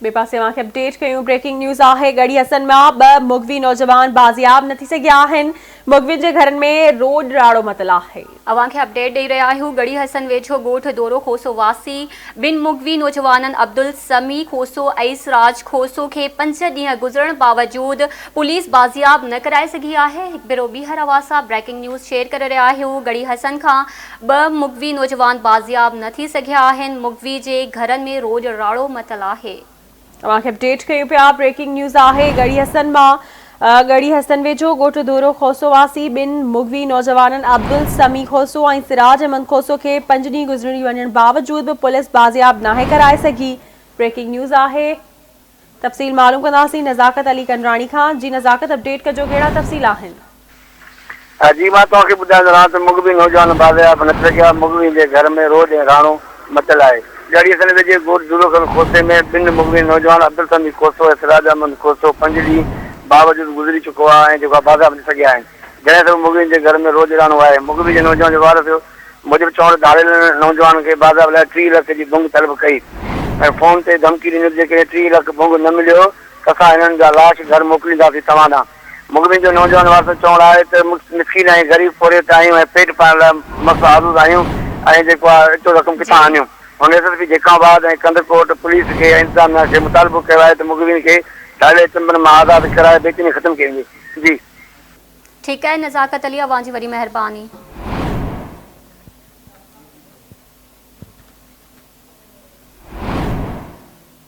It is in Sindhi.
ٻئي پاسي اوهان کي اپڊيٽ ڪيون بريڪنگ نيوز آهي ڳڙهي حسن مان ٻه مغوي نوجوان بازياب نه ٿي سگهيا آهن مغوين جي گهرن ۾ روڄ راڙو متل آهي. اوهان کي اپڊيٽ ڏئي رهيا آهيون ڳڙهي حسن ويجهو ڳوٺ دورو کوسو واسي ٻن مغوي نوجوانن عبدالسميع کوسو ۽ سراج کوسو کي پنج ڏينهن گذرڻ باوجود پوليس بازياب نه ڪرائي سگهي آهي هڪ ڀيرو ٻيهر اوهان سان بريڪنگ نيوز شيئر ڪري رهيا آهيون ڳڙهي حسن کان ٻه مغوي نوجوان بازياب نه ٿي سگهيا آهن، مغوي جي گهرن ۾ روڄ راڙو متل آهي. اوهان کي اپڊيٽ ڪيون پيا بريڪنگ نيوز آهي ڳڙهي حسن مان ڳڙهي حسن ويجهو ڳوٺ ڌورو کوسو واسي ٻن مغوي نوجوانن عبدالسميع کوسو ۽ سراج احمد کوسو کي پنج ڏينهن گذري وڃڻ باوجود به پوليس بازياب ناهي ڪرائي سگهي بريڪنگ نيوز آهي تفصيل معلوم ڪنداسين نزاڪت علي ڪنراڻي کان جي نزاڪت اپڊيٽ ڪجو ڪهڙا تفصيل آهن. جي مان توهان کي ٻڌائيندو رهان ته مغوي نوجوان بازياب نه ٿي سگهيا، مغوين جي گهر ۾ روڄ ۽ راڻو متل آهي. ڳڙهي حسن ويجهي ڳوٺ دورو خان کوسي ۾ ٻن مغوين نوجوان عبدالسميع کوسو ۽ سراج احمد کوسو پنج ڏينهن باوجود گذري چڪو آهي ۽ جيڪو آهي بازياب نه ٿي سگهيا آهن جڏهن سبب مغوين جي گهر ۾ روڄ راڻو آهي. مغوي جي نوجوان جو وارث موجب چوڻ ته ڌاڙيلن نوجوان کي بازياب لاء 30 لک جي ڀنگ طلب ڪئي ۽ فون تي ڌمڪي ڏني ته جيڪڏهن 30 لک ڀنگ نه مليو ته اسان هنن جا لاش گهر موڪلينداسين توهان ڏانهن. مغوين جو نوجوان وارث جو چوڻ آهي ته مسڪين ۽ غريب پورهيت آهيون ۽ پيٽ پائڻ لاء مس آزود آهيون ۽ جيڪو آهي ايترو رقم ڪٿان آڻيون. هن S S P Jacobabad ۽ Kandhkot police کي ۽ انتظاميا کي مطالبو ڪيو آهي ته مغوين کي ڌاڙيل چنبن مان آزاد ڪرائي بيچيني ختم ڪئي وڃي. جي. ٺيڪ آهي نزاڪت علي اوهان جي وڏي مهرباني.